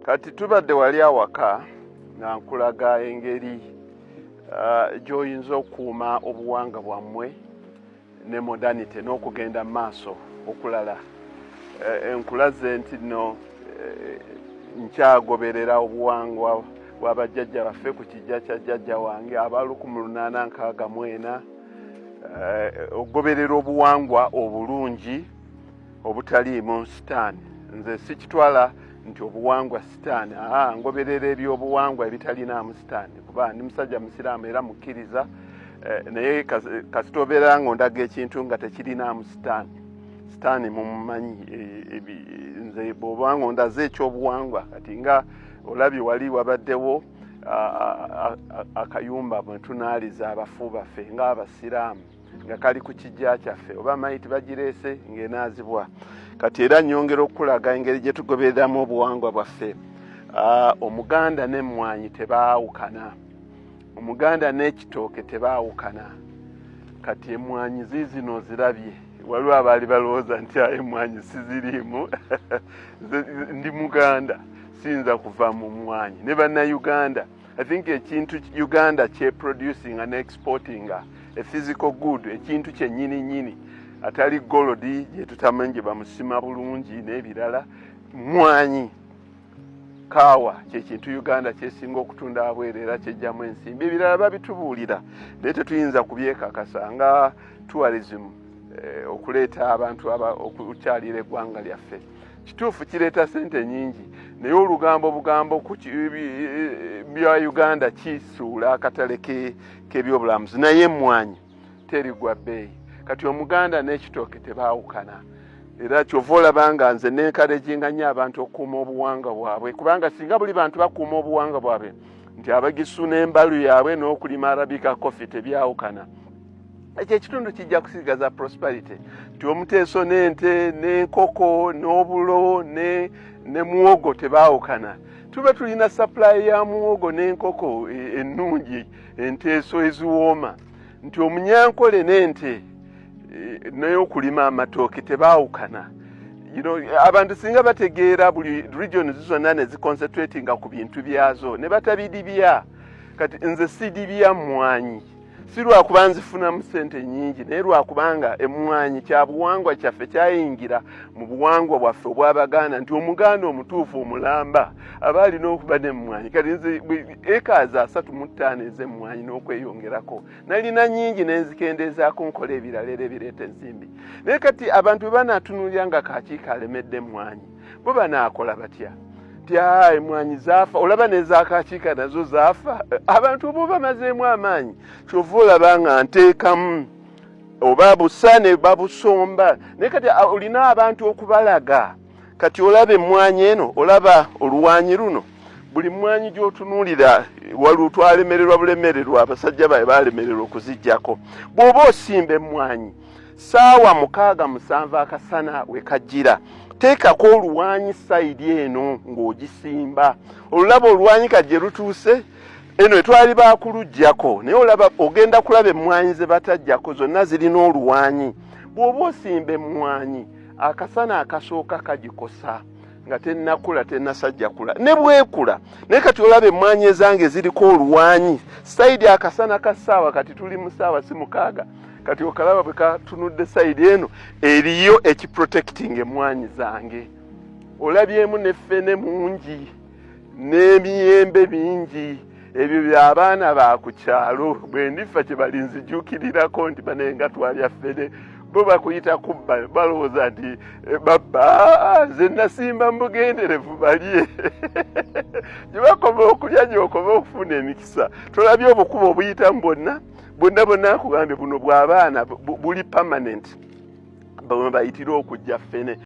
Kati tubadde wali awaka nga nkulaga engeri gy'oyinza okukuuma obuwangwa bwammwe ne modernity n'okugenda mu maaso okulala. Nkulaze nti nno nkyagoberera obuwangwa bw'abajjajja baffe ku kijja kya jjajja wange aba 1864, ogoberera obuwangwa obulungi obutaliimu sitaani. Nze sikitwala nti obuwangwa sitaani. Aa, ngoberera ebyobuwangwa ebitalinaamu sitaani, kuba ndi musajja musiraamu era mukkiriza, naye kasita obeera nga ondaga ekintu nga tekirinaamu sitaani, sitaani mumumanyi. Nze bw'oba nga ondaze ekyobuwangwa, kati nga olabye wali wabaddewo akayumba mwe tunaaliza abafu baffe ng'abasiraamu, nga kali ku kijja kyaffe, oba mayiti bagireese ng'enaazibwa. Kati era nyongera okukulaga engeri gye tugobereramu obuwangwa bwaffe. Omuganda n'emmwanyi tebaawukana, omuganda n'ekitooke tebaawukana. Kati emmwanyi ziizino ozirabye. Waliwo abaali balowooza nti emmwanyi siziriimu. Ndi muganda, siyinza kuva mu mmwanyi. Ne bannayuganda, I think ekintu Uganda kyeproducinga ne exportinga, a physical good, ekintu kyennyini nnyini atali gold gye tutamanyi gye bamusima bulungi n'ebirala, mwanyi, kaawa, kyekintu Uganda kyesinga okutunda wabweru era kyejjamu ensimbi. Ebirala babitubuulira naye tetuyinza kubyekakasa, nga tourism, okuleeta abantu okukyalira eggwanga lyaffe. Kituufu kireeta sente nyingi, naye olugambo bugambo ku bya Uganda kisuula akatale k'ebyobulamuzi. Naye emmwanyi terigwa bbeeyi. Kati omuganda n'ekitooke tebaawukana, era kyova olaba nga nze nencouraginga nnyo abantu okukuuma obuwangwa bwabwe, kubanga singa buli bantu bakuuma obuwangwa bwabwe, nti abagisu n'embalu yaabwe n'okulima arabica coffee tebyawukana, ekyo ekitundu kijja kusigaza prosperity. Nti omuteeso n'ente n'enkoko n'obulo ne muwogo tebaawukana, tuba tulina supply ya muwogo n'enkoko ennungi, enteeso eziwooma. Nti omunyankole n'ente naye okulima amatooke tebaawukana. Abantu singa bategeera buli regions zonna ne ziconcentratinga ku bintu byazo ne batabidibya. Kati nze sidibya mmwanyi, si lwakuba nzifunamu sente nyingi, naye lwakubanga emmwanyi kyabuwangwa kyaffe, kyayingira mu buwangwa bwaffe obw'Abaganda, nti omuganda omutuufu omulamba aba alina okuba n'emmwanyi. Kati nze acres 35 ez'emmwanyi n'okweyongerako nalina nyingi, nenzikendeezaako, nkola ebirala era ebireeta ensimbi. Naye kati abantu bwe banaatunuulira nga kakiiko alemedde emmwanyi, bo banaakola batya? Nti aa, emmwanyi zaafa, olaba n'ezakakiika nazo zaafa. Abantu bo bamazeemu amaanyi. Kyova olaba nga nteekamu oba busa ne babusomba. Naye kati olina abantu okubalaga. Kati olaba emmwanyi eno, olaba oluwanyi luno, buli mmwanyi gy'otunuulira waliwo twalemererwa bulemererwa, abasajja babe balemererwa okuziggyako. Bw'oba osimba emmwanyi saawa 6, 7, akasana we kajjira, teekako oluwanyi side eno ng'ogisimba. Olulaba oluwanyi kajje lutuuse eno etwali bakuluggyako, naye olaba ogenda kulaba emmwanyi ze batajjako zonna zirina oluwanyi. Bw'oba osimba emmwanyi, akasana akasooka kagikosa nga tennakula, tennasajjakula, ne bwekula. Naye kati olaba emmwanyi ezange ziriko oluwanyi side akasana ka ssaawa, kati tuli mu ssaawa si 6, kati okalaba bwe katunudde side eno, eriyo ekiprotecting emmwanyi zange. Olabyemu ne ffene mungi n'emiyembe mingi. Ebyo by'abaana ba ku kyalo, bwe ndifa kye balinzijuukirirako nti banaye nga twalya ffene. Bo bakuyita kubba, balowooza nti babba. Nze nasimba mu bugenderevu balye. Gye bakoma okulya gy'okoma okufuna emikisa. Tolabye obukubo obuyitamu bwonna bwonna bwonna? Nkugambye, buno bw'abaana buli permanent, bwe bayitira okujja ffene.